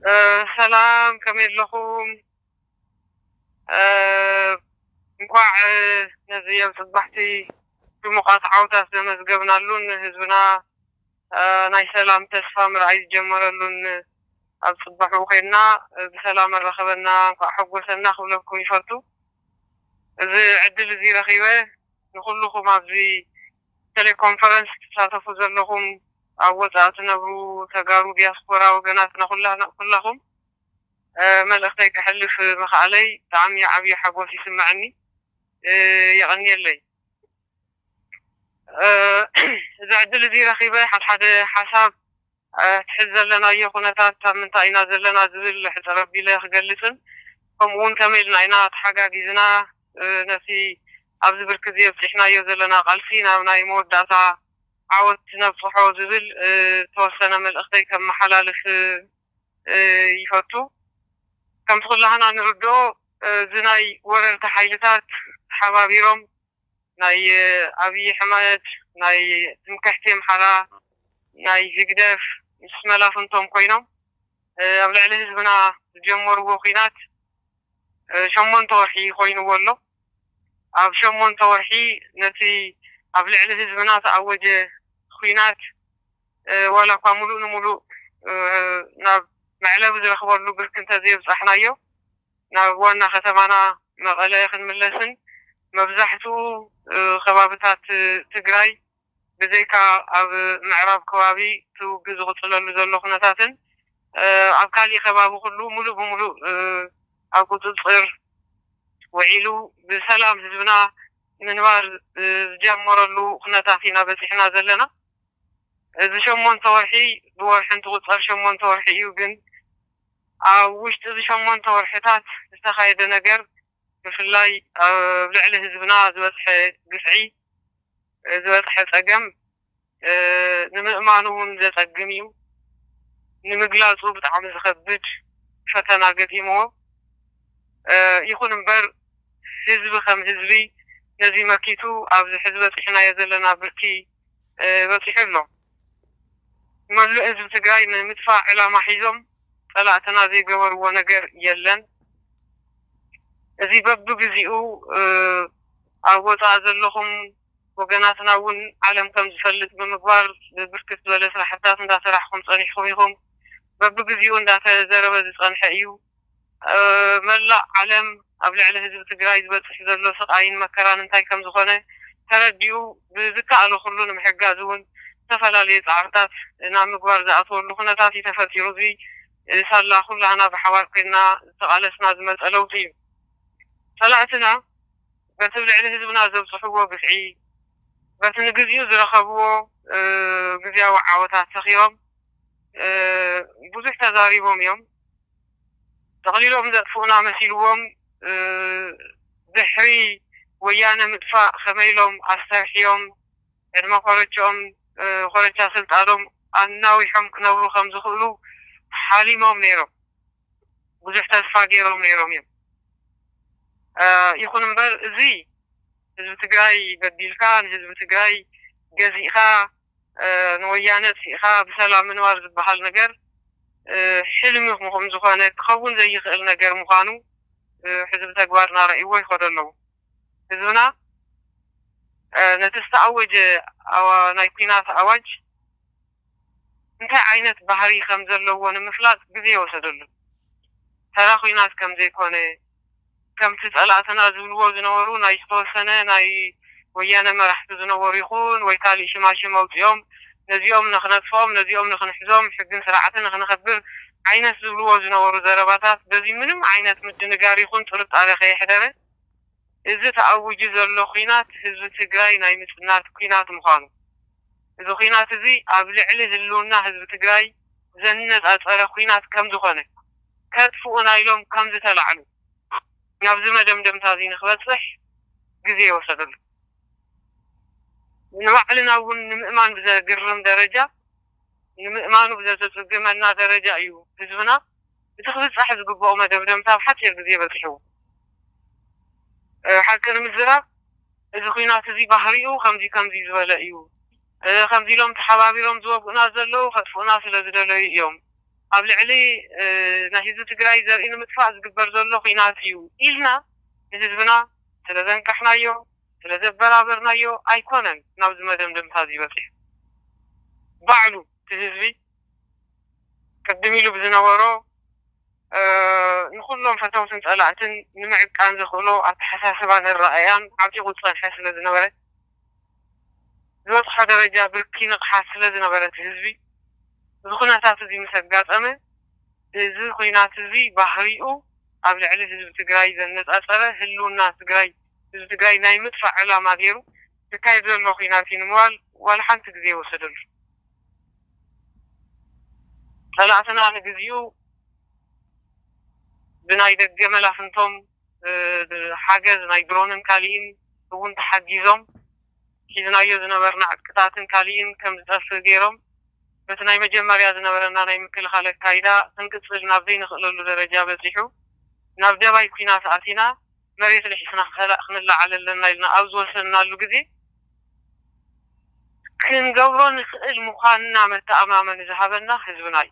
ሰላም፣ ከመይ ኣለኹም? እንኳዕ ነዚ ኣብ ጽባሕቲ ድሙቓት ዓወታት ዘመዝገብናሉን ህዝብና ናይ ሰላም ተስፋ ምርኣይ ዝጀመረሉን ኣብ ጽባሑ ኮይንና ብሰላም ኣረኸበና፣ እንኳዕ ሓጎሰና ክብለኩም ይፈቱ። እዚ ዕድል እዚ ረኺበ ንኹልኹም ኣብዚ ቴሌኮንፈረንስ ትሳተፉ ዘለኹም፣ ኣብ ወጻኢ ትነብሩ ተጋሩ ዲያስፖራ ወገናትና ኩላና ኩላኹም መልእኽተይ ከሕልፍ ምኽኣለይ ብጣዕሚ ዓብዪ ሓጎስ ይስምዐኒ። የቐንየለይ። እዚ ዕድል እዚ ረኺበ ሓድሓደ ሓሳብ ትሕዚ ዘለናዮ ኩነታት ኣብ ምንታይ ኢና ዘለና ዝብል ሕፅር ኣቢለ ክገልፅን ከምኡ እውን ከመይ ኢልና ኢና ተሓጋጊዝና ነቲ ኣብዚ ብርኪ እዚ ኣብፂሕናዮ ዘለና ቃልሲ ናብ ናይ መወዳእታ ዓወት ነብፅሖ ዝብል ዝተወሰነ መልእኽተይ ከመሓላልፍ ይፈቱ። ከምቲ ኩላህና ንርድኦ እዚ ናይ ወረርቲ ሓይልታት ተሓባቢሮም ናይ ኣብይ ኣሕመድ ናይ ትምክሕቲ ኣምሓራ ናይ ህግደፍ ምስ መላፍንቶም ኮይኖም ኣብ ልዕሊ ህዝብና ዝጀመርዎ ኩናት ሸሞንተ ወርሒ ኮይንዎ ኣሎ። ኣብ ሸሞንተ ወርሒ ነቲ ኣብ ልዕሊ ህዝብና ተኣወጀ ኩናት ዋላ እኳ ሙሉእ ንሙሉእ ናብ መዕለቢ ዝረኽበሉ ብርኪ እንተዘየብፃሕናዮ ናብ ዋና ከተማና መቐለ ክንምለስን መብዛሕትኡ ከባብታት ትግራይ ብዘይካ ኣብ ምዕራብ ከባቢ እቲ ውግእ ዝቕፅለሉ ዘሎ ኩነታትን ኣብ ካሊእ ከባቢ ኩሉ ሙሉእ ብሙሉእ ኣብ ቁፅፅር ውዒሉ ብሰላም ህዝብና ምንባር ዝጀመረሉ ኩነታት ኢና በፂሕና ዘለና። እዚ ሸሞንተ ወርሒ ብወርሒ እንትቑፀር ሸሞንተ ወርሒ እዩ። ግን ኣብ ውሽጢ እዚ ሸሞንተ ወርሕታት ዝተኻየደ ነገር ብፍላይ ኣብ ልዕሊ ህዝብና ዝበፅሐ ግፍዒ ዝበፅሐ ፀገም ንምእማኑ እውን ዘፀግም እዩ። ንምግላፁ ብጣዕሚ ዝኸብድ ፈተና ገጢምዎ። ይኹን እምበር ህዝቢ ከም ህዝቢ ነዚ መኪቱ ኣብዚ ሕዚ በፂሕናዮ ዘለና ብርኪ በፂሑ ኣሎ። መሉእ ህዝቢ ትግራይ ንምጥፋእ ዕላማ ሒዞም ፀላእትና ዘይገበርዎ ነገር የለን። እዚ በብግዚኡ ኣብ ወፃኢ ዘለኹም ወገናትና እውን ዓለም ከም ዝፈልጥ ብምግባር ብብርክት ዝበለ ስራሕታት እንዳሰራሕኹም ፀኒሕኹም ኢኹም። በብግዚኡ እንዳተዘረበ ዝፀንሐ እዩ። መላእ ዓለም ኣብ ልዕሊ ህዝቢ ትግራይ ዝበፅሕ ዘሎ ስቃይን መከራን እንታይ ከም ዝኾነ ተረዲኡ ብዝከኣሎ ኩሉ ንምሕጋዝ እውን ዝተፈላለዩ ፃዕርታት ናብ ምግባር ዝኣተወሉ ኩነታት እዩ ተፈጢሩ። እዚ ሳላ ኩላህና ብሓባር ኮይንና ዝተቓለስና ዝመፀ ለውጢ እዩ። ፀላእትና በቲ ኣብ ልዕሊ ህዝብና ዘብፅሕዎ ግፍዒ በቲ ንግዚኡ ዝረኸብዎ ግዝያዊ ዓወታት ሰኺሮም ብዙሕ ተዛሪቦም እዮም። ጠቕሊሎም ዘጥፍኡና መሲልዎም ድሕሪ ወያነ ምጥፋእ ከመይ ኢሎም ኣስተርሕዮም ዕድመ ኮረችኦም ኮረቻ ስልጣኖም ኣናዊሖም ክነብሩ ከም ዝኽእሉ ሓሊሞም ነይሮም። ብዙሕ ተስፋ ገይሮም ነይሮም እዮም። ይኹን እምበር እዚ ህዝቢ ትግራይ በዲልካ ንህዝቢ ትግራይ ገዚእካ ንወያነ ስኢኻ ብሰላም ምንባር ዝበሃል ነገር ሕልሚ ከም ዝኾነ ክኸውን ዘይኽእል ነገር ምዃኑ ሕዚ ብተግባር እናረእይዎ ይኸዱ ኣለዉ። ህዝብና ነቲ ዝተኣወጀ ናይ ኩናት ኣዋጅ እንታይ ዓይነት ባህሪ ከም ዘለዎ ንምፍላጥ ግዜ ይወሰደሉ። ተራ ኩናት ከም ዘይኮነ ከምቲ ፀላእትና ዝብልዎ ዝነበሩ ናይ ዝተወሰነ ናይ ወያነ መራሕቲ ዝነበሩ ይኹን ወይ ካሊእ ሽማሽም ኣውፂኦም ነዚኦም ንክነጥፍኦም ነዚኦም ንክንሕዞም ሕግን ስርዓትን ንክንኸብር ዓይነት ዝብልዎ ዝነበሩ ዘረባታት በዚ ምንም ዓይነት ምድንጋር ይኹን ጥርጣሬ ከየሕደረ እዚ ተኣዊጁ ዘሎ ኩናት ህዝቢ ትግራይ ናይ ምፅናት ኩናት ምዃኑ እዚ ኩናት እዚ ኣብ ልዕሊ ህልውና ህዝቢ ትግራይ ዘነፃፀረ ኩናት ከም ዝኾነ ከጥፍኡና ኢሎም ከም ዝተላዕሉ ናብዚ መደምደምታ እዚ ንክበፅሕ ግዜ ይወሰደሉ። ንባዕልና እውን ንምእማን ብዘግርም ደረጃ ንምእማኑ ብዘተፅግመና ደረጃ እዩ ህዝብና እቲ ክብፃሕ ዝግብኦ መደምደምታ ኣብ ሓፂር ግዜ በፂሕዎ። ሓቂ ንምዝራብ እዚ ኩናት እዚ ባህሪኡ ከምዚ ከምዚ ዝበለ እዩ። ከምዚ ኢሎም ተሓባቢሮም ዝወግኡና ዘለዉ ከጥፍኡና ስለ ዝደለዩ እዮም። ኣብ ልዕሊ ናይ ህዝቢ ትግራይ ዘርኢ ንምጥፋእ ዝግበር ዘሎ ኹናት እዩ ኢልና ንህዝብና ስለ ዘንቀሕናዮ፣ ስለ ዘበራበርናዮ ኣይኮነን ናብዚ መደምደምታ እዚ በፂሑ። ባዕሉ እቲ ህዝቢ ቅድም ኢሉ ብዝነበሮ ንኩሎም ፈተውትን ፀላእትን ንምዕቃን ዘኽእሎ ኣተሓሳስባን ኣረኣእያን ዓጢቑ ዝፀንሐ ስለ ዝነበረ፣ ዝበፅሖ ደረጃ ብርኪ ንቕሓት ስለ ዝነበረ እቲ ህዝቢ፣ እዚ ኩነታት እዚ ምስ ኣጋጠመ፣ እዚ ኩናት እዚ ባህሪኡ ኣብ ልዕሊ ህዝቢ ትግራይ ዘነፃፀረ፣ ህልውና ትግራይ፣ ህዝቢ ትግራይ ናይ ምጥፋእ ዕላማ ገይሩ ዝካየድ ዘሎ ኩናት እዩ ንምባል ዋላ ሓንቲ ግዜ ይወሰደሉ። ፀላእትና ንግዚኡ ብናይ ደገ መላፍንቶም ሓገዝ ናይ ድሮንን ካሊእን እውን ተሓጊዞም ሒዝናዮ ዝነበርና ዕጥቅታትን ካሊእን ከም ዝጠፍእ ገይሮም፣ በቲ ናይ መጀመርያ ዝነበረና ናይ ምክልኻል ኣካይዳ ክንቅፅል ናብ ዘይንኽእለሉ ደረጃ በፂሑ፣ ናብ ደባይ ኩናት ኣቲና፣ መሬት ልሒስና ክኸላእ ክንለዓል ኣለና ኢልና ኣብ ዝወሰንናሉ ግዜ፣ ክንገብሮ ንኽእል ምዃንና መተኣማመኒ ዝሃበና ህዝብና እዩ።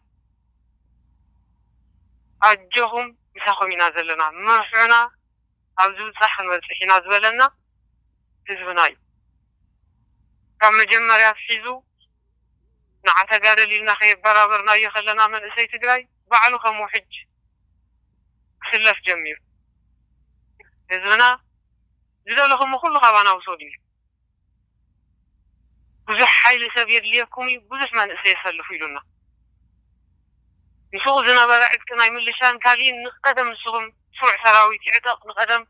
ኣጆኹም፣ ምሳኹም ኢና ዘለና፣ ምርሑና፣ ኣብ ዝብጻሕ ክንበጽሕ ኢና ዝበለና ህዝብና እዩ። ካብ መጀመርያ ኣትሒዙ ንዓ ተጋደል ኢልና ከየበራበርናዮ ከለና መንእሰይ ትግራይ ባዕሉ ከም ውሕጅ ክስለፍ ጀሚሩ። ህዝብና ዝደለኹሞ ኩሉ ካባና ውሰዱ ኢሉ። ብዙሕ ሓይሊ ሰብ የድልየኩም እዩ፣ ብዙሕ መንእሰይ የሰልፉ ኢሉና። ምስኡ ዝነበረ ዕጥቂ ናይ ምልሻን ካሊእን ንቐደም ንስኹም ስሩዕ ሰራዊት ይዕጠቕ፣ ንቐደም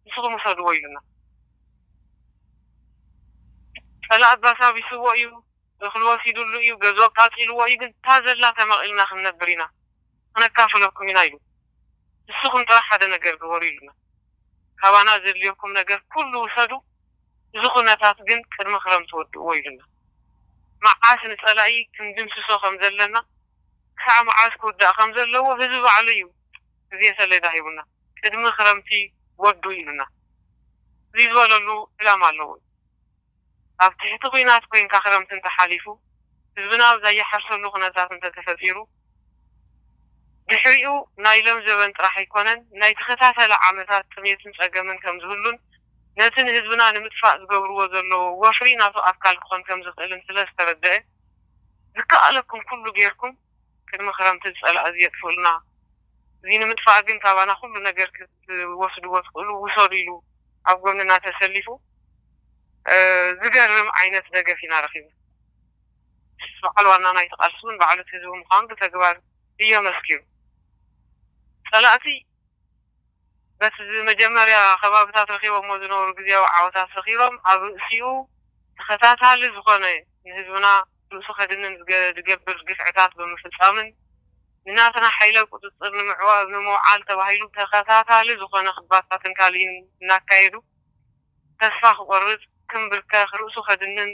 ንስኹም ውሰድዎ ኢሉና። ጸላእ ኣባሳቢስዎ እዩ፣ እኽሊ ወሲዱሉ እዩ፣ ገዝኡ ኣቃጺልዎ እዩ፣ ግን እታ ዘላ ተመቒልና ክንነብር ኢና፣ ክነካፍለኩም ኢና ኢሉ። ንስኹም ጥራሕ ሓደ ነገር ግበሩ ኢሉና። ካባና ዘድልየኩም ነገር ኩሉ ውሰዱ፣ እዚ ኩነታት ግን ቅድሚ ክረምቲ ወድእዎ ኢሉና። መዓስ ንጸላኢ ክንድምስሶ ከም ዘለና፣ ክሳዕ መዓስ ክውዳእ ከም ዘለዎ ህዝቢ ባዕሉ እዩ ግዜ ሰሌዳ ሂቡና። ቅድሚ ክረምቲ ወዱ ኢሉና። እዚ ዝበለሉ ዕላማ ኣለዎ። ኣብ ትሕቲ ኲናት ኮይንካ ክረምቲ እንተሓሊፉ፣ ህዝብና ኣብ ዘይሓርሰሉ ኩነታት እንተተፈጢሩ፣ ድሕሪኡ ናይ ሎም ዘበን ጥራሕ ኣይኮነን፣ ናይ ተኸታተለ ዓመታት ጥሜትን ጸገምን ከም ዝህሉን፣ ነቲ ንህዝብና ንምጥፋእ ዝገብርዎ ዘለዉ ወፍሪ ናቱ ኣካል ክኾን ከም ዝኽእልን ስለ ዝተረደአ፣ ዝከኣለኩም ኩሉ ጌርኩም ቅድሚ ክረምቲ ዝጸላእ እዚ የጥፍኡልና። እዚ ንምጥፋእ ግን ካባና ኩሉ ነገር ክትወስድዎ ትኽእሉ ውሰዱ ኢሉ ኣብ ጎንና ተሰሊፉ፣ እ፣ ዝገርም ዓይነት ደገፍ ኢና ረኺብና። በዓል ዋና ናይቲ ቃልሲ እውን ባዕሉ እቲ ህዝቢ ምዃኑ ብተግባር እዩ ኣመስኪሩ። ጸላእቲ በቲ መጀመርያ ከባብታት ረኺቦሞ ዝነበሩ ግዝያዊ ዓወታት ሰኺሮም ኣብ ርእሲኡ ተኸታታሊ ዝኾነ ንህዝብና ርእሱ ከድንን ዝገ-፣ ዝገብር ግፍዕታት ብምፍጻምን ንናትና ሓይሊ ኣብ ቁጽጽር ንምዕዋ-፣ ንምውዓል ተባሂሉ ተኸታታሊ ዝኾነ ክባታትን ካሊእን እናካየዱ ተስፋ ክቆርጽ፣ ክምብርከኽ፣ ርእሱ ከድንን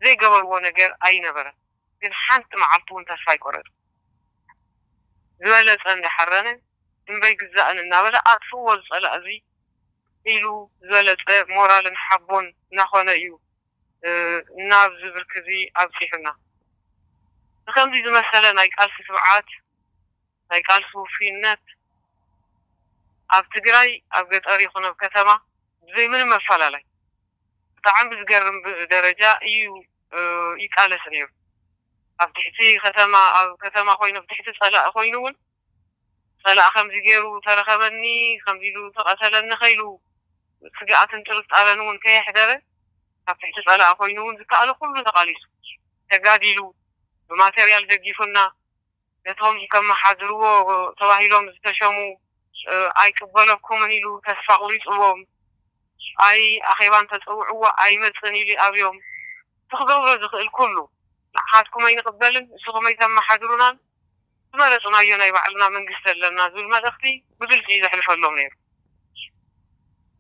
ዘይገበርዎ ነገር ኣይነበረን። ግን ሓንቲ መዓልቲ እውን ተስፋ ኣይቆረጽን። ዝበለጸ እንዳሓረነ እምበይ ግዛእን እናበለ ኣጥፍእዎ ዝጸላእ እዚ ኢሉ ዝበለጸ ሞራልን ሓቦን እናኾነ እዩ፣ እ፣ ናብዚ ብርኪ እዚ ኣብጺሑና። ብከምዚ ዝመሰለ ናይ ቃልሲ ትብዓት፣ ናይ ቃልሲ ውፉይነት ኣብ ትግራይ ኣብ ገጠር ይኹን ኣብ ከተማ ብዘይ ምንም መፈላለይ ብጣዕሚ ብዝገርም ብ-፣ ደረጃ እዩ፣ እ፣ ይቃለስ ነይሩ። ኣብ ትሕቲ ከተማ፣ ኣብ ከተማ ኮይኑ፣ ኣብ ትሕቲ ጸላኢ ኮይኑ እውን ጸላኢ ከምዚ ገይሩ ተረኸበኒ፣ ከምዚ ኢሉ ተቐተለኒ ከይሉ ስግኣትን ጥርጣረን እውን ከየሕደረ፣ ኣብ ትሕቲ ጸላኢ ኮይኑ እውን ዝከኣሎ ኩሉ ተቓሊሱ፣ ተጋዲሉ፣ ብማቴርያል ደጊፉና፣ ነቶም ከመሓድርዎ ተባሂሎም ዝተሸሙ፣ እ፣ ኣይቅበለኩምን ኢሉ ተስፋ ኣቑሪጽዎም፣ ኣይ ኣኼባ እንተጸውዕዎ ኣይመጽን ኢሉ ኣብዮም። እቲ ክገብሮ ዝኽእል ኩሉ፣ ንዓኻትኩም ኣይንቕበልን፣ ንስኹም ኣይተመሓድሩናን፣ ዝመረጽናዮ ናይ ባዕልና መንግስቲ ኣለና ዝብል መልእኽቲ ብግልጺ እዩ ዘሕልፈሎም ነይሩ።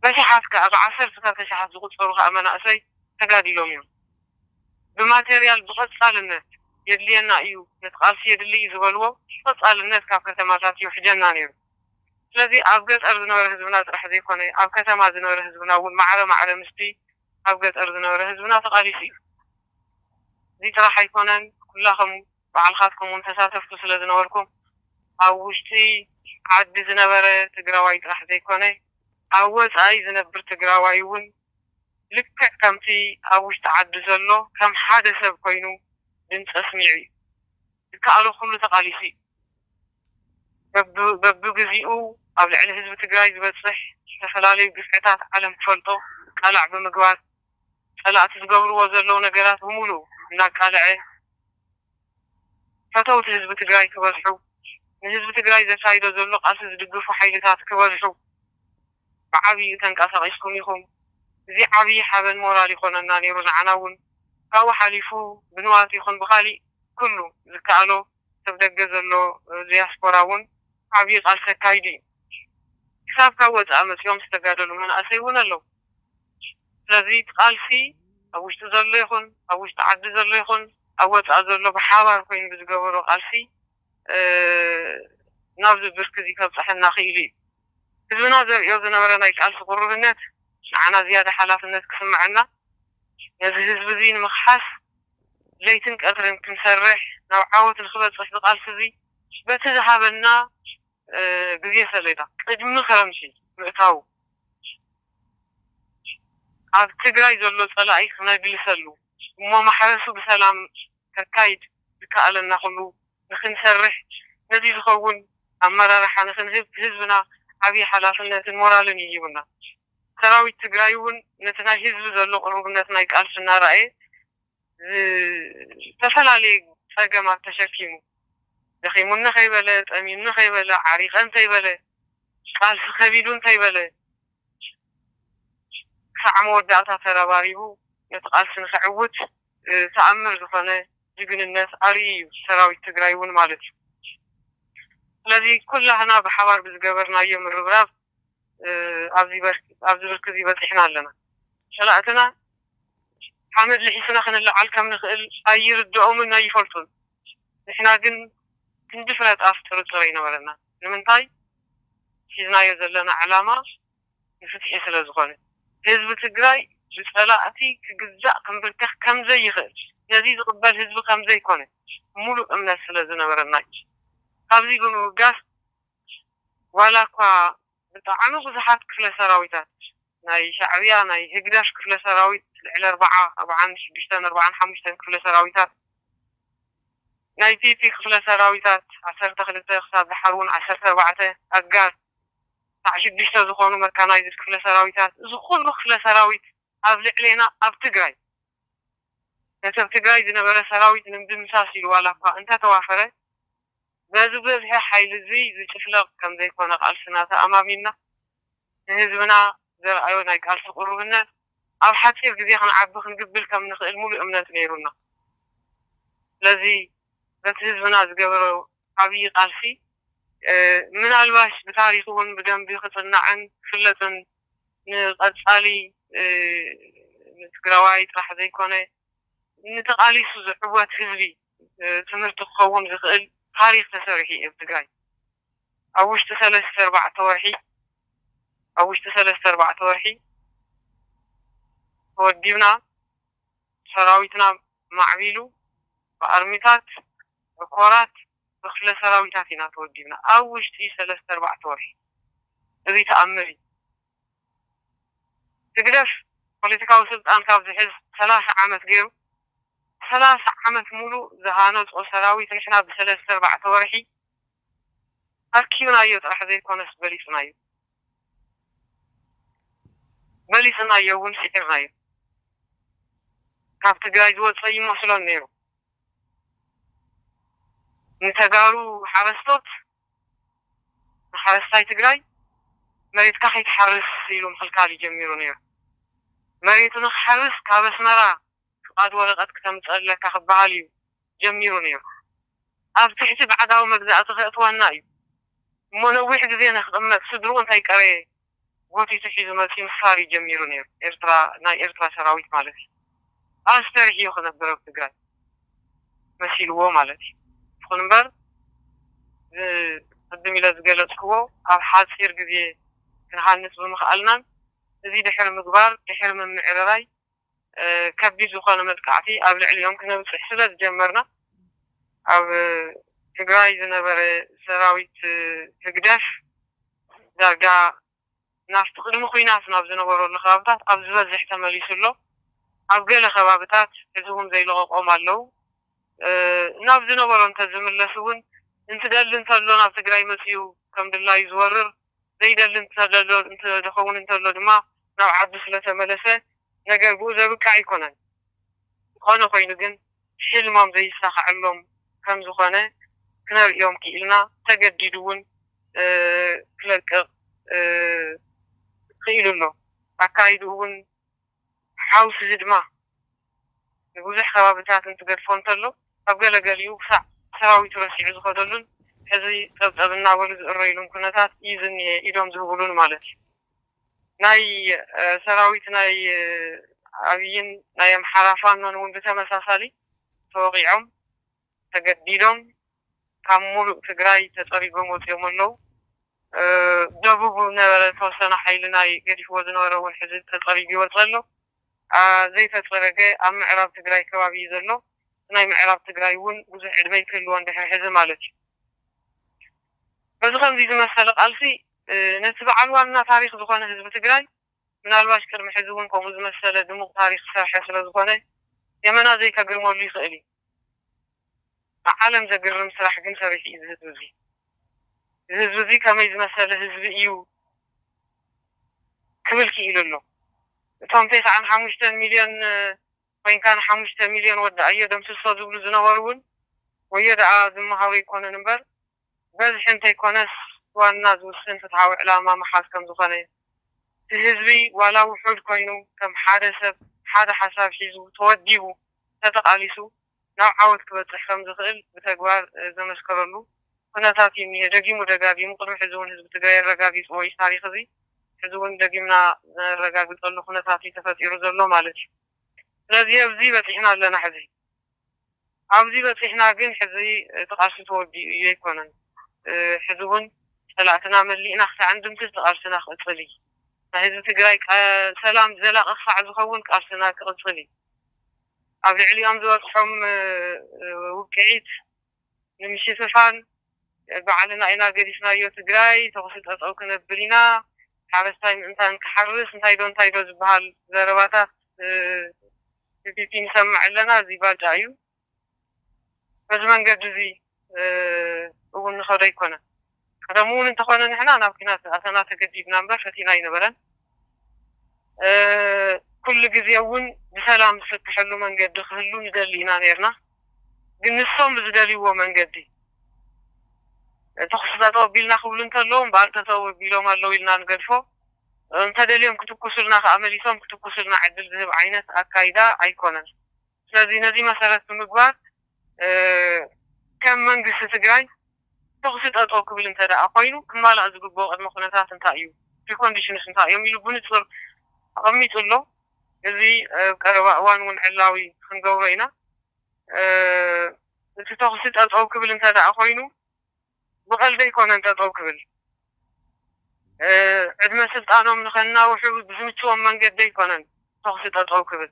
በሽሓት ከኣ፣ ብዓሰርተታት ኣሽሓት ዝቑጸሩ ከኣ መናእሰይ ተጋዲሎም እዮም። ብማቴርያል ብቐጻልነት የድልየና እዩ፣ ነቲ ቃልሲ የድሊ እዩ ዝበልዎ ብቐጻልነት ካብ ከተማታት ይውሕጀና ነይሩ። ስለዚ ኣብ ገጠር ዝነበረ ህዝብና ጥራሕ ዘይኮነ፣ ኣብ ከተማ ዝነበረ ህዝብና እውን ማዕረ ማዕረ ምስቲ ኣብ ገጠር ዝነበረ ህዝብና ተቓሊሱ እዩ። እዚ ጥራሕ ኣይኮነን፣ ኩላኹም ባዕልኻትኩም እውን ተሳተፍቱ ስለ ዝነበርኩም፣ ኣብ ውሽጢ ዓዲ ዝነበረ ትግራዋይ ጥራሕ ዘይኮነ፣ ኣብ ወፃኢ ዝነብር ትግራዋይ እውን ልክዕ ከምቲ ኣብ ውሽጢ ዓዲ ዘሎ ከም ሓደ ሰብ ኮይኑ ድምፂ ኣስሚዑ እዩ። ዝከኣሎ ኩሉ ተቓሊሱ እዩ። በብ- በብግዚኡ ኣብ ልዕሊ ህዝቢ ትግራይ ዝበፅሕ ዝተፈላለዩ ግፍዕታት ዓለም ክፈልጦ ቃላዕ ብምግባር፣ ፀላእቲ ዝገብርዎ ዘለዉ ነገራት ብምሉእ እናቃልዐ፣ ፈተውቲ ህዝቢ ትግራይ ክበዝሑ፣ ንህዝቢ ትግራይ ዘካይዶ ዘሎ ቃልሲ ዝድግፉ ሓይልታት ክበዝሑ፣ ብዓብዩ ተንቀሳቂስኩም ኢኹም። እዚ ዓብዪ ሓበን ሞራል ይኾነና ነይሩ ንዓና እውን። ካብኡ ሓሊፉ ብንዋት ይኹን ብኻሊእ ኩሉ ዝከኣሎ ሰብ ደገ ዘሎ ዲያስፖራ እውን ዓብዪ ቃልሲ ኣካይዱ እዩ። ክሳብ ካብ ወፃኢ መፂኦም ዝተጋደሉ መናእሰይ እውን ኣለዉ። ስለዚ እቲ ቃልሲ ኣብ ውሽጢ ዘሎ ይኹን ኣብ ውሽጢ ዓዲ ዘሎ ይኹን ኣብ ወፃኢ ዘሎ ብሓባር ኮይኑ ብዝገበሮ ቃልሲ ናብዚ ብርኪ እዚ ከብፀሐና ክኢሉ እዩ። ህዝብና ዘርእዮ ዝነበረ ናይ ቃልሲ ቅሩብነት ንዓና ዝያዳ ሓላፍነት ክስምዐና፣ ነዚ ህዝቢ እዚ ንምኽሓስ ለይትን ቀትርን ክንሰርሕ፣ ናብ ዓወት ንክበፅሕ ዝቃልሲ እዚ በቲ ዝሃበና ግዜ ሰሌዳ ቅድሚ ክረምቲ ምእታው ኣብ ትግራይ ዘሎ ፀላኢ ክነግልሰሉ እሞ ማሕረሱ ብሰላም ከካይድ ዝከኣለና ኩሉ ንክንሰርሕ ነዚ ዝኸውን ኣመራርሓ ንክንህብ ህዝብና ዓብዪ ሓላፍነትን ሞራልን ይሂቡና። ሰራዊት ትግራይ እውን ነቲ ናይ ህዝቢ ዘሎ ቅሩብነት ናይ ቃልሲ እናረኣየ ዝተፈላለየ ፀገማት ተሸኪሙ ደኺሙኒ ከይበለ፣ ጠሚኒ ከይበለ፣ ዓሪቐ እንተይበለ ቃልሲ ከቢዱ እንተይበለ ክሳዕ መወዳእታ ተረባሪቡ ነቲ ቃልሲ ንክዕውት ተኣምር ዝኾነ ጅግንነት ኣርእዩ እዩ ሰራዊት ትግራይ እውን ማለት እዩ። ስለዚ ኩላህና ብሓባር ብዝገበርናዮ ምርብራብ ኣብዚ ብርኪ እዚ በፂሕና ኣለና። ሸላእትና ሓመድ ልሒስና ክንለዓል ከም ንኽእል ኣይርድኦምን ኣይፈልጡን። ንሕና ግን ክንዲ ፍረ ጣፍ ጥርጥር ኣይነበረና። ንምንታይ? ሒዝናዮ ዘለና ዕላማ ንፍትሒ ስለ ዝኾነ፣ ህዝቢ ትግራይ ብፀላእቲ ክግዛእ ክንብርከኽ ከም ዘይኽእል፣ ነዚ ዝቕበል ህዝቢ ከም ዘይኮነ ሙሉእ እምነት ስለ ዝነበረና እዩ። ካብዚ ብምብጋስ ዋላ እኳ ብጣዕሚ ብዙሓት ክፍለ ሰራዊታት ናይ ሻዕብያ ናይ ህግደፍ ክፍለ ሰራዊት ልዕሊ ኣርባዓ ኣርባዓን ሽዱሽተን ኣርባዓን ሓሙሽተን ክፍለ ሰራዊታት ናይ ፒፒ ክፍለ ሰራዊታት ዓሰርተ ክልተ ክሳብ ዝሓር እውን ዓሰርተ ኣርባዕተ ኣጋር ክሳዕ ሽዱሽተ ዝኾኑ መካናይዝድ ክፍለ ሰራዊታት እዚ ኩሉ ክፍለ ሰራዊት ኣብ ልዕሌና ኣብ ትግራይ ነቲ ኣብ ትግራይ ዝነበረ ሰራዊት ንምድምሳስ ኢሉ ዋላ እኳ እንተተዋፈረ በዚ በዝሒ ሓይሊ እዚ ዝጭፍለቕ ከም ዘይኮነ ቃልስና ተኣማሚንና ንህዝብና ዘርኣዮ ናይ ቃልሲ ቅሩብነት ኣብ ሓፂር ግዜ ክንዓቢ ክንግብል ከም ንኽእል ሙሉእ እምነት ነይሩና። ስለዚ በቲ ህዝብና ዝገበሮ ዓብዪ ቃልሲ ምናልባሽ ብታሪኽ እውን ብደንቢ ክፅናዕን ክፍለጥን ንቐፃሊ ንትግራዋይ ጥራሕ ዘይኮነ ንተቓሊሱ ዝዕወት ህዝቢ ትምህርቲ ክኸውን ዝኽእል ታሪኽ ተሰሪሑ እዩ ኣብ ትግራይ። ኣብ ውሽጢ ሰለስተ ኣርባዕተ ወርሒ ኣብ ውሽጢ ሰለስተ ኣርባዕተ ወርሒ ተወዲብና ሰራዊትና ማዕቢሉ ብኣርሚታት ብኮራት ብክፍለ ሰራዊታት ኢና ተወዲብና ኣብ ውሽጢ ሰለስተ ኣርባዕተ ወርሒ። እዚ ተኣምር እዩ። ህግደፍ ፖለቲካዊ ስልጣን ካብ ዝሕዝ ሰላሳ ዓመት ገይሩ ሰላሳ ዓመት ሙሉእ ዝሃነፆ ሰራዊት ንሕና ብሰለስተ ኣርባዕተ ወርሒ ኣርኪብናዮ ጥራሕ ዘይኮነስ በሊፅናዮ በሊፅናዮ እውን ስዒርናዮ። ካብ ትግራይ ዝወፀ ይመስሎን ነይሩ። ንተጋሩ ሓረስቶት ንሓረስታይ ትግራይ መሬትካ ከይትሓርስ ኢሉ ምኽልካል እዩ ጀሚሩ ነይሩ። መሬቱ ንክሓርስ ካብ ኣስመራ ፍቓድ ወረቐት ክተምፀለካ ክበሃል እዩ ጀሚሩ ነይሩ። ኣብ ትሕቲ ባዕዳዊ መግዛእቲ ከእትወና እዩ እሞ ነዊሕ ግዜ ንክቕመጥ ስድርኡ እንታይ ቀረየ ጎቲቱ ሒዙ መፂኡ ምፍራር እዩ ጀሚሩ ነይሩ ኤርትራ ናይ ኤርትራ ሰራዊት ማለት እዩ። ኣስተርሕዩ ክነብር ኣብ ትግራይ መሲልዎ ማለት እዩ። ይኹን እምበር ቅድም ኢለ ዝገለፅክዎ ኣብ ሓፂር ግዜ ክንሃንፅ ብምኽኣልናን እዚ ድሕሪ ምግባር ድሕሪ ምምዕርራይ ከቢድ ዝኾነ መጥቃዕቲ ኣብ ልዕሊኦም ክነብፅሕ ስለ ዝጀመርና ኣብ ትግራይ ዝነበረ ሰራዊት ህግደፍ ዳርጋ ናብቲ ቅድሚ ኲናት ናብ ዝነበረሉ ከባብታት ኣብ ዝበዝሕ ተመሊሱ ኣሎ። ኣብ ገለ ከባብታት ሕዚ እውን ዘይለቐቖም ኣለዉ። ናብ ዝነበሮ እንተዝምለስ እውን እንትደሊ እንተሎ ናብ ትግራይ መፅኡ ከም ድላዩ ዝወርር፣ ዘይደሊ እንተደሎ እንተዝኸውን እንተሎ ድማ ናብ ዓዱ ስለተመለሰ ነገር ብኡ ዘብቅዕ ኣይኮነን። ዝኾነ ኮይኑ ግን ሕልሞም ዘይሳኸዐሎም ከም ዝኾነ ክነርእዮም ክኢልና፣ ተገዲዱ እውን ክለቅቕ ክኢሉ ኣሎ። ኣካይድኡ እውን ሓውሲ ህድማ ንብዙሕ ከባብታት እንትገድፎ እንተሎ፣ ኣብ ገለገሊኡ ክሳዕ ሰራዊቱ ረሲዑ ዝኸደሉን ሕዚ ጸብጸብ እናበሉ ዝእረዩሉን ኩነታት እዩ ዝኒሀ ኢዶም ዝህቡሉን ማለት እዩ። ናይ ሰራዊት ናይ ኣብይን ናይ ኣምሓራ ፋኖን እውን ብተመሳሳሊ ተወቒዖም ተገዲዶም ካብ ሙሉእ ትግራይ ተፀሪጎም ወፂኦም ኣለዉ። ደቡብ ነበረ ተወሰነ ሓይሊ ናይ ገዲፍዎ ዝነበረ እውን ሕዚ ተፀሪጉ ይወፅ ኣሎ። ዘይተፀረገ ኣብ ምዕራብ ትግራይ ከባቢ እዩ ዘሎ። ናይ ምዕራብ ትግራይ እውን ብዙሕ ዕድመ ይክህልዎ እንድሕር ሕዚ ማለት እዩ። በዚ ከምዚ ዝመሰለ ቃልሲ ነቲ በዓል ዋና ታሪክ ዝኾነ ህዝቢ ትግራይ ምናልባሽ ቅድሚ ሕዚ እውን ከምኡ ዝመሰለ ድሙቕ ታሪክ ዝሰርሐ ስለ ዝኾነ የመና ዘይከግርመሉ ይኽእል እዩ። ንዓለም ዘግርም ስራሕ ግን ሰሪሑ እዩ ዝህዝቢ እዚ። ዝህዝቢ እዚ ከመይ ዝመሰለ ህዝቢ እዩ ክብል ክኢሉ ኣሎ። እቶም ተስዓን ሓሙሽተን ሚልዮን ኮይንካ ንሓሙሽተ ሚልዮን ወዳእዮ ደምስሶ ዝብሉ ዝነበሩ እውን ወዮ ደኣ ዝመሃሩ ኣይኮነን እምበር በዝሒ እንተይኮነስ ዋና ዝውስን ፍትሓዊ ዕላማ ምሓዝ ከም ዝኾነ፣ እቲ ህዝቢ ዋላ ውሑድ ኮይኑ ከም ሓደ ሰብ ሓደ ሓሳብ ሒዙ ተወዲቡ ተጠቓሊሱ ናብ ዓወት ክበፅሕ ከም ዝኽእል ብተግባር ዘመስከረሉ ኩነታት እዩ እኒሀ። ደጊሙ ደጋጊሙ ቅድሚ ሕዚ እውን ህዝቢ ትግራይ ኣረጋጊፅዎ እዩ ታሪክ እዚ። ሕዚ እውን ደጊምና ነረጋግፀሉ ኩነታት እዩ ተፈጢሩ ዘሎ ማለት እዩ። ስለዚ ኣብዚ በፂሕና ኣለና ሕዚ። ኣብዚ በፂሕና ግን ሕዚ እቲ ቃልሲ ተወዲኡ እዩ ኣይኮነን። ሕዚ እውን ፀላእትና መሊእና ክሳዕ እንድምስስ ቃልስና ክቕፅል እዩ። ናይ ህዝቢ ትግራይ ሰላም ዘላቒ ክሳዕ ዝኸውን ቃልስና ክቕፅል እዩ። ኣብ ልዕሊኦም ዝበፅሖም ውቅዒት ንምሽፍፋን ባዕልና ኢና ገዲፍናዮ ትግራይ ተኹሲ ጠጠው ክነብል ኢና፣ ሓረስታይ ምእንታን ክሓርስ እንታይ ዶ እንታይ ዶ ዝበሃል ዘረባታት ብፒፒ ንሰምዕ ኣለና። እዚ ባጫ እዩ። በዚ መንገዲ እዚ እውን ንኸዶ ኣይኮነን። ቀደም እውን እንተኾነ ንሕና ናብ ኲናት ኣተና ተገዲድና እምበር ፈቲና ኣይነበረን። ኩሉ ግዜ እውን ብሰላም ዝፍትሐሉ መንገዲ ክህሉ ንደሊ ኢና ነርና። ግን ንሶም ብዝደልይዎ መንገዲ ተኹሲ ጠጠው ኣቢልና ክብሉ እንተለዉ እምበኣር ጠጠው ኣቢሎም ኣለዉ ኢልና ንገድፎ። እንተደልዮም ክትኩሱልና ከዓ መሊሶም ክትኩሱልና ዕድል ዝህብ ዓይነት ኣካይዳ ኣይኮነን። ስለዚ ነዚ መሰረት ብምግባር ከም መንግስቲ ትግራይ ተኹሲ ጠጠው ክብል እንተ ደኣ ኮይኑ ክማላእ ዝግብኦ ቅድመ ኩነታት እንታይ እዩ፣ ፕሪኮንዲሽንስ እንታይ እዮም ኢሉ ብንፁር ኣቐሚጡ ኣሎ። እዚ ኣብ ቀረባ እዋን እውን ዕላዊ ክንገብሮ ኢና። እቲ ተኹሲ ጠጠው ክብል እንተ ደኣ ኮይኑ ብቐልዲ ኣይኮነን ጠጠው ክብል። ዕድመ ስልጣኖም ንኸናውሑ ብዝምችዎም መንገዲ ኣይኮነን ተኹሲ ጠጠው ክብል።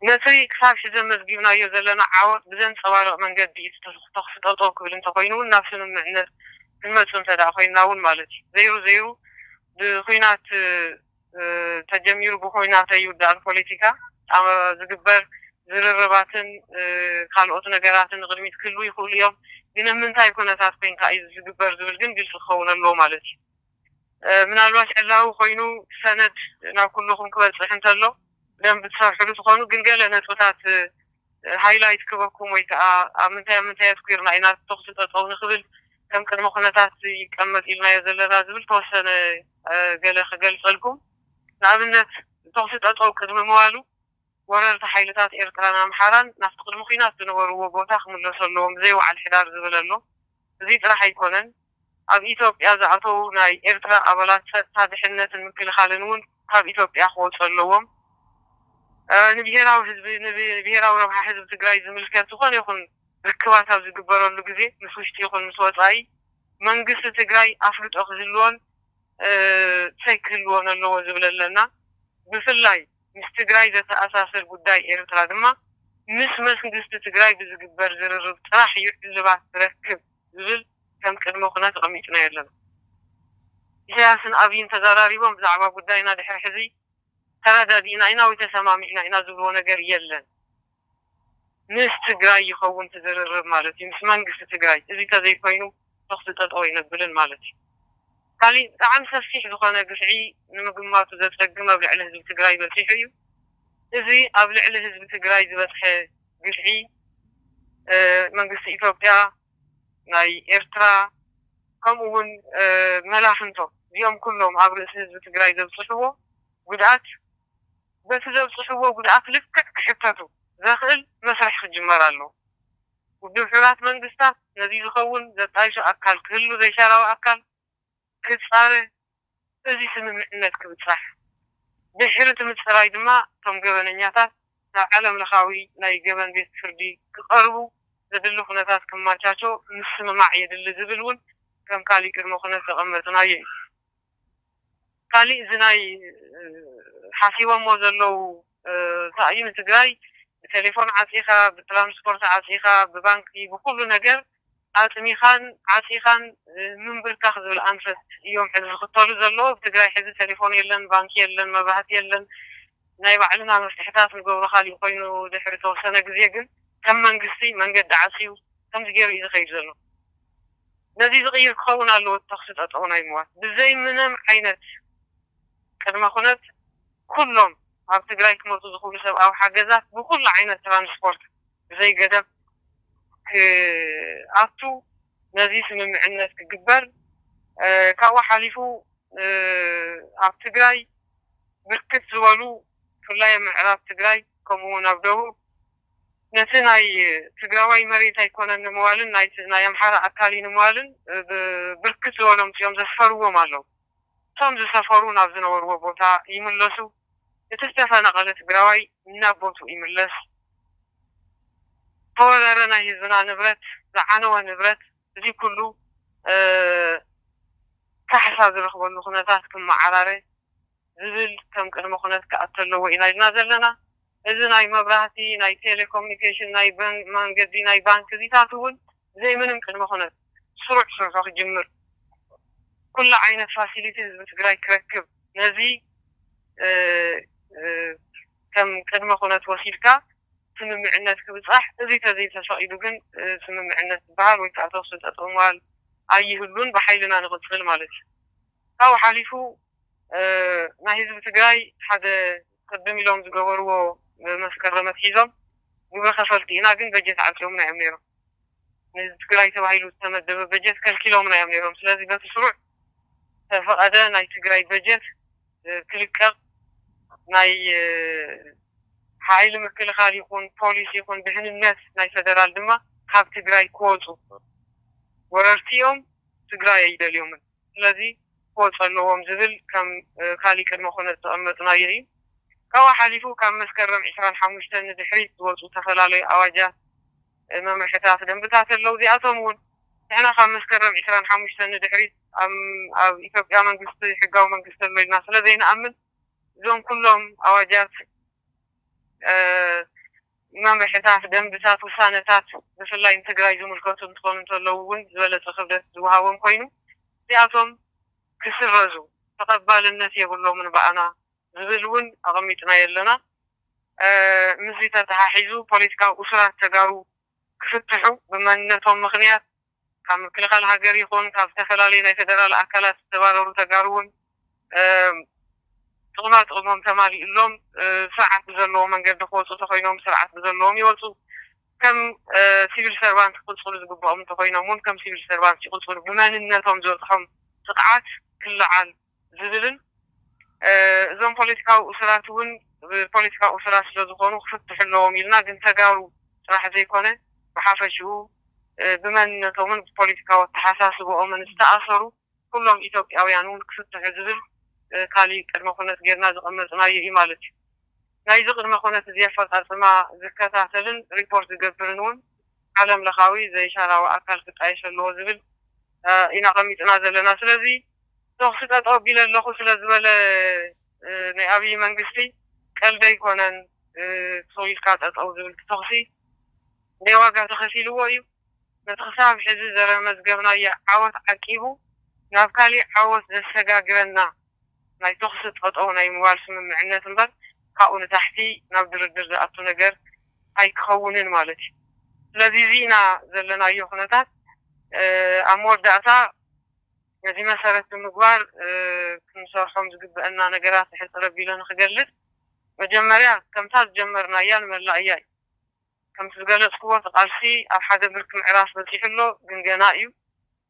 ነቲ ክሳብ ሕዚ መዝጊብናዮ ዘለና ዓወት ብዘንፀባርቕ መንገዲ እዩ ተኹሲ ጠጠው ክብል እንተኾይኑ እውን ናብ ስምምዕነት ክንመፁ እንተ ደኣ ኮይንና እውን ማለት እዩ። ዘይሩ ዘይሩ ብኩናት ተጀሚሩ ብኩናት ኣይውዳእን ፖለቲካ ዝግበር ዝርርባትን ካልኦት ነገራትን ንቕድሚት ክህልዉ ይኽእሉ እዮም። ግን ኣብ ምንታይ ኩነታት ኮይንካ እዩ ዝግበር ዝብል ግን ግልፂ ክኸውን ኣለዎ ማለት እዩ። ምናልባት ዕላዊ ኮይኑ ሰነድ ናብ ኩልኹም ክበፅሕ እንተሎ ብደንቢ ትሰርሕሉ ትኾኑ። ግን ገለ ነጥብታት ሃይላይት ክበኩም ወይ ከዓ ኣብ ምንታይ ኣብ ምንታይ ኣትኩርና ኢና ተኹሲ ጠጠው ንኽብል ከም ቅድመ ኩነታት ይቀመጥ ኢልናዮ ዘለና ዝብል ተወሰነ ገለ ክገልፀልኩም። ንኣብነት ተኹሲ ጠጠው ቅድሚ ምባሉ ወረርቲ ሓይልታት ኤርትራን ኣምሓራን ናብቲ ቅድሚ ኲናት ዝነበርዎ ቦታ ክምለሱ ኣለዎም ብዘይ ወዓል ሕዳር ዝብል ኣሎ። እዚ ጥራሕ ኣይኮነን። ኣብ ኢትዮጵያ ዝኣተዉ ናይ ኤርትራ ኣባላት ጸጥታ፣ ድሕነትን ምክልኻልን እውን ካብ ኢትዮጵያ ክወጹ ኣለዎም። ንብሄራዊ ህዝቢ ንብሄራዊ ረብሓ ህዝቢ ትግራይ ዝምልከት ዝኾነ ይኹን ርክባት ኣብ ዝግበረሉ ግዜ ምስ ውሽጢ ይኹን ምስ ወጻኢ መንግስቲ ትግራይ ኣፍልጦ ክህልዎን ሰይ ክህልዎን ኣለዎ ዝብል ኣለና። ብፍላይ ምስ ትግራይ ዘተኣሳስር ጉዳይ ኤርትራ ድማ ምስ መንግስቲ ትግራይ ብዝግበር ዝርርብ ጥራሕ እዩ ዕልባት ዝረክብ ዝብል ከም ቅድመ ኩነት ኣቐሚጥናዮ ኣለና። ኢሳያስን ኣብይን ተዘራሪቦም ብዛዕባ ጉዳይና ድሕሪ ሕዚ ተረዳዲእና ኢና ወይ ተሰማሚዕና ኢና ዝብልዎ ነገር የለን። ምስ ትግራይ ይኸውን እቲ ዝርርብ ማለት እዩ፣ ምስ መንግስቲ ትግራይ። እዚ ተዘይኮይኑ ተኹሲ ጠጠው ኣይነብልን ማለት እዩ። ካሊእ ብጣዕሚ ሰፊሕ ዝኾነ ግፍዒ ንምግማቱ ዘጸግም ኣብ ልዕሊ ህዝቢ ትግራይ በጺሑ እዩ። እዚ ኣብ ልዕሊ ህዝቢ ትግራይ ዝበጽሐ ግፍዒ መንግስቲ ኢትዮጵያ፣ ናይ ኤርትራ፣ ከምኡ እውን መላፍንቶም እዚኦም ኩሎም ኣብ ርእሲ ህዝቢ ትግራይ ዘብፅሕዎ ጉድኣት፣ በቲ ዘብፅሕዎ ጉድኣት ልክዕ ክሕተቱ ዘኽእል መስርሕ ክጅመር ኣለዎ። ውድብ ሕቡራት መንግስታት ነዚ ዝኸውን ዘጣይሹ ኣካል ክህሉ፣ ዘይሻራዊ ኣካል ክፃረ፣ እዚ ስምምዕነት ክብፃሕ፣ ድሕሪ እቲ ምፅራይ ድማ እቶም ገበነኛታት ናብ ዓለም ለኻዊ ናይ ገበን ቤት ፍርዲ ክቐርቡ ዘድሊ ኩነታት ክመቻቾ ምስምማዕ የድሊ ዝብል እውን ከም ካሊእ ቅድመ ኩነት ዘቐመጥናዮ እዩ። ካሊእ እዚ ናይ ሓሲቦሞ ዘለዉ እንታይ እዩ፣ ንትግራይ ብቴሌፎን ዓፂኻ፣ ብትራንስፖርት ዓፂኻ፣ ብባንኪ፣ ብኩሉ ነገር ኣጥሚኻን ዓፂኻን ምንብርካኽ ዝብል ኣንፈት እዮም ሕዚ ዝኽተሉ ዘለዉ። ኣብ ትግራይ ሕዚ ቴሌፎን የለን፣ ባንኪ የለን፣ መብራህቲ የለን። ናይ ባዕልና መፍትሕታት ንገብሮ ካሊእ ኮይኑ ድሕሪ ተወሰነ ግዜ ግን ከም መንግስቲ መንገዲ ዓፅዩ ከምዚ ገይሩ እዩ ዝኸይድ ዘሎ። ነዚ ዝቕይር ክኸውን ኣለዎ፣ ተኹሲ ጠጠው ናይ ምባል ብዘይ ምንም ዓይነት ቅድመ ኩነት ኩሎም ኣብ ትግራይ ክመፁ ዝኽእሉ ሰብኣዊ ሓገዛት ብኩሉ ዓይነት ትራንስፖርት ብዘይ ገደብ ክኣቱ ነዚ ስምምዕነት ክግበር፣ ካብኡ ሓሊፉ ኣብ ትግራይ ብርክት ዝበሉ ብፍላይ ኣብ ምዕራብ ትግራይ ከምኡ እውን ኣብ ደቡብ ነቲ ናይ ትግራዋይ መሬት ኣይኮነን ንምባልን ናይ ኣምሓራ ኣካል እዩ ንምባልን ብርክት ዝበሎም እዮም ዘስፈርዎም ኣለዉ። እቶም ዝሰፈሩ ናብ ዝነበርዎ ቦታ ይምለሱ። እቲ ዝተፈናቐለ ትግራዋይ ናብ ቦትኡ ይምለስ። ተወረረ ናይ ህዝብና ንብረት፣ ዝዓነወ ንብረት፣ እዚ ኩሉ ካሕሳ ዝረኽበሉ ኩነታት ክመዓራረ ዝብል ከም ቅድመ ኩነት ክኣቱ ኣለዎ ኢና ኢልና ዘለና። እዚ ናይ መብራህቲ፣ ናይ ቴሌኮሙኒኬሽን፣ ናይ መንገዲ፣ ናይ ባንክ እዚታት እውን ብዘይ ምንም ቅድመ ኩነት ስሩዕ ስርሑ ክጅምር፣ ኩሉ ዓይነት ፋሲሊቲ ህዝቢ ትግራይ ክረክብ፣ ነዚ ከም ቅድመ ኩነት ወሲድካ ስምምዕነት ክብፃሕ፣ እዚ ተዘይተፈቒዱ ግን ስምምዕነት ዝበሃል ወይ ከዓ ተኹሲ ጠጠው ምባል ኣይህሉን፣ ብሓይልና ንቕፅል ማለት እዩ። ካብኡ ሓሊፉ ናይ ህዝቢ ትግራይ ሓደ ቅድም ኢሎም ዝገበርዎ መስከረም ኣትሒዞም ግብረ ከፈልቲ ኢና ግን በጀት ዓፅዮምና እዮም ነይሮም። ንህዝቢ ትግራይ ተባሂሉ ዝተመደበ በጀት ከልኪሎምና እዮም ነይሮም። ስለዚ በቲ ስሩዕ ተፈቐደ ናይ ትግራይ በጀት ክልቀቕ፣ ናይ ሓይሊ ምክልኻል ይኹን ፖሊስ ይኹን ድሕንነት ናይ ፌደራል ድማ ካብ ትግራይ ክወፁ፣ ወረርቲ እዮም፣ ትግራይ ኣይደልዮምን። ስለዚ ክወፁ ኣለዎም ዝብል ከም ካሊእ ቅድመ ኩነት ዘቐመጥናዮ እዩ። ካብኡ ሓሊፉ ካብ መስከረም ዕስራን ሓሙሽተን ንድሕሪት ዝወፁ ዝተፈላለዩ ኣዋጃት፣ መምርሕታት፣ ደንብታት ኣለዉ። እዚኣቶም እውን ንሕና ካብ መስከረም ዕስራን ሓሙሽተን ንድሕሪት ኣብ ኢትዮጵያ መንግስቲ ሕጋዊ መንግስቲ ኣሎ ኢልና ስለ ዘይንኣምን እዞም ኩሎም ኣዋጃት፣ መምርሕታት፣ ደንብታት፣ ውሳነታት ብፍላይ ንትግራይ ዝምልከቱ እንትኾኑ እንተለዉ እውን ዝበለፀ ክብደት ዝወሃቦም ኮይኑ እዚኣቶም ክስረዙ ተቐባልነት የብሎምን ብኣና ዝብል እውን ኣቐሚጥናዮ ኣለና። ምስዚ ተተሓሒዙ ፖለቲካዊ እሱራት ተጋሩ ክፍትሑ ብመንነቶም ምኽንያት ካብ ምክልኻል ሃገር ይኹን ካብ ዝተፈላለዩ ናይ ፌደራል ኣካላት ዝተባረሩ ተጋሩ እውን ጥቕማ ጥቕሞም ተማሊእሎም ስርዓት ብዘለዎ መንገዲ ክወፁ እንተኮይኖም ስርዓት ብዘለዎም ይወፁ። ከም ሲቪል ሰርቫንት ክቕፅሉ ዝግብኦም እንተኮይኖም እውን ከም ሲቪል ሰርቫንት ይቕፅሉ። ብመንነቶም ዝበፅሖም ጥቕዓት ክለዓል ዝብልን እዞም ፖለቲካዊ እሱራት እውን ብፖለቲካዊ እሱራት ስለዝኾኑ ክፍትሑ ኣለዎም ኢልና፣ ግን ተጋሩ ጥራሕ ዘይኮነ ብሓፈሽኡ ብመንነቶምን ብፖለቲካዊ ኣተሓሳስብኦምን ዝተኣሰሩ ኩሎም ኢትዮጵያውያን እውን ክፍትሑ ዝብል ካሊእ ቅድመ ኩነት ጌርና ዘቐመጥናዮ እዩ ማለት እዩ። ናይዚ ቅድመ ኩነት እዚ ኣፈፃፅማ ዝከታተልን ሪፖርት ዝገብርን እውን ዓለም ለኻዊ ዘይሻራዊ ኣካል ክጣየሽ ኣለዎ ዝብል ኢና ቀሚጥና ዘለና። ስለዚ ተኹሲ ጠጠው ኣቢለ ኣለኹ ስለ ዝበለ ናይ ኣብይ መንግስቲ ቀልዲ ኣይኮነን። እ፣ ሰው ኢልካ ጠጠው ዝብል ተኹሲ ናይ ዋጋ ተኸፊልዎ እዩ። ነቲ ክሳብ ሕዚ ዘረመዝገብናዮ ዓወት ዓቂቡ ናብ ካሊእ ዓወት ዘሰጋግረና ናይ ተኹሲ ጠጠው ናይ ምባል ስምምዕነት እምበር ካብኡ ንታሕቲ ናብ ድርድር ዝኣቱ ነገር ኣይክኸውንን ማለት እዩ። ስለዚ እዚ ኢና ዘለናዮ ኩነታት። እ፣ ኣብ መወዳእታ ነዚ መሰረት ብምግባር፣ እ፣ ክንሰርሖም ዝግበአና ነገራት ሕጽር ኣቢለ ንክገልጽ፣ መጀመርያ ከምታ ዝጀመርናያ ንመላእያ እዩ። ከምቲ ዝገለጽክዎ እቲ ቃልሲ ኣብ ሓደ ብርኪ ምዕራፍ በጺሑ ኣሎ፣ ግን ገና እዩ።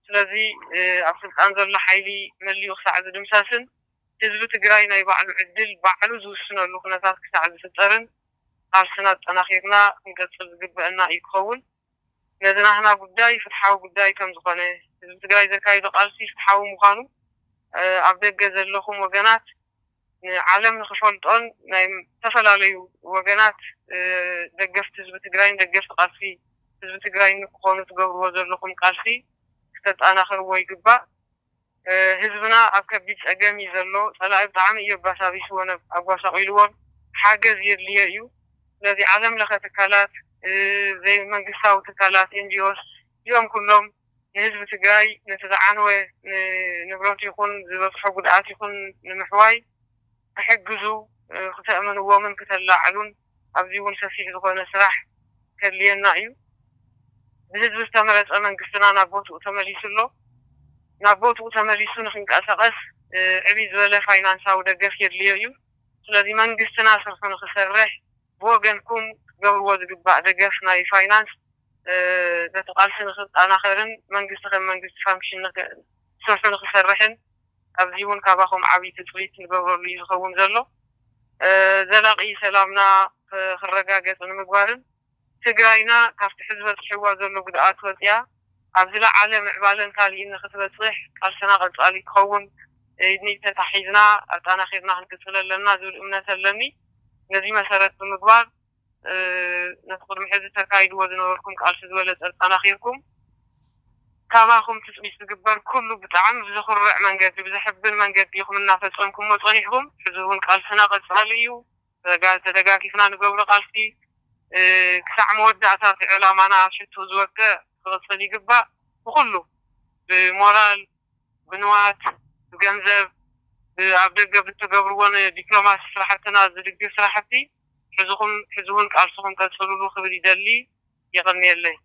ስለዚ፣ እ፣ ኣብ ስልጣን ዘሎ ሓይሊ መሊኡ ክሳዕ ዝድምሰስን ህዝቢ ትግራይ ናይ ባዕሉ ዕድል ባዕሉ ዝውስነሉ ኩነታት ክሳዕ ዝፍጠርን ቃልስና ኣጠናኺርና ክንቀጽል ዝግበአና እዩ ክኸውን። ነዚ ናህና ጉዳይ ፍትሓዊ ጉዳይ ከም ዝኾነ፣ ህዝቢ ትግራይ ዘካይዶ ቃልሲ ፍትሓዊ ምዃኑ፣ እ፣ ኣብ ደገ ዘለኹም ወገናት ንዓለም ንኽፈልጦን ናይ ዝተፈላለዩ ወገናት፣ እ፣ ደገፍቲ ህዝቢ ትግራይን ደገፍቲ ቃልሲ ህዝቢ ትግራይን ንክኾኑ ትገብርዎ ዘለኹም ቃልሲ ክተጠናኽርዎ ይግባእ። እ፣ ህዝብና ኣብ ከቢድ ጸገም እዩ ዘሎ። ጸላኢ ብጣዕሚ እዩ ኣባሳቢስዎን ኣጓሳቒልዎን። ሓገዝ የድልዮ እዩ። ስለዚ ዓለም ለኸ ትካላት፣ እ፣ ዘይመንግስታዊ ትካላት፣ ኤን ጂ ኦስ፣ እዚኦም ኩሎም ንህዝቢ ትግራይ ነቲ ዝዓነወ ንብረቱ ይኹን ዝበፅሖ ጉድኣት ይኹን ንምሕዋይ ክሕግዙ፣ እ፣ ክተእምንዎምን ክተላዕሉን ኣብዚ እውን ሰፊሕ ዝኾነ ስራሕ ከድልየና እዩ። ብህዝቢ ዝተመረፀ መንግስትና ናብ ቦትኡ ተመሊሱ ኣሎ። ናብ ቦትኡ ተመሊሱ ንክንቀሳቐስ፣ እ፣ ዕብይ ዝበለ ፋይናንሳዊ ደገፍ የድልዮ እዩ። ስለዚ መንግስትና ስርሑ ንክሰርሕ ብወገንኩም ክትገብርዎ ዝግባእ ደገፍ ናይ ፋይናንስ፣ እ፣ ነቲ ቃልሲ ንክጠናኸርን መንግስቲ ከም መንግስቲ ፋንክሽን ንክ-፣ ስርሑ ንክሰርሕን ኣብዚ እውን ካባኹም ዓብዪ ትፅቢት ንገብረሉ እዩ ዝኸውን ዘሎ። እ፣ ዘላቒ ሰላምና ክ-፣ ክረጋገፅ ንምግባርን ትግራይና ካብቲ ሕዚ በፂሕዋ ዘሎ ጉድኣት ወፂኣ ኣብ ዝለዓለ ምዕባለን ካሊእን ንክትበፅሕ ቃልስና ቀፃሊ ክኸውን ኢድኒ ተታሒዝና ኣጣናኺርና ክንቅፅል ኣለና ዝብል እምነት ኣለኒ። ነዚ መሰረት ብምግባር፣ እ፣ ነቲ ቅድሚ ሕዚ ተካይድዎ ዝነበርኩም ቃልሲ ዝበለፀ ኣጣናኺርኩም ካባኹም ትፅቢት ዝግበር ኩሉ ብጣዕሚ ብዘኹርዕ መንገዲ፣ ብዘሕብን መንገዲ ኢኹም እናፈፀምኩሞ ፀኒሕኩም። ሕዚ እውን ቃልስና ቀፃሊ እዩ። ተጋ-፣ ተደጋጊፍና ንገብሮ ቃልሲ፣ እ፣ ክሳዕ መወዳእታ እቲ ዕላማና ኣብ ሽትኡ ዝወቅዕ ክቕፅል ይግባእ። ብኹሉ፣ ብሞራል፣ ብንዋት፣ ብገንዘብ፣ ብ-፣ ኣብ ደገ ብትገብርዎ ንዲፕሎማሲ ስራሕትና ዝድግፍ ስራሕቲ፣ ሕዝኹም፣ ሕዚ እውን ቃልስኹም ቀፅሉሉ ክብል ይደሊ። የቐንየለይ።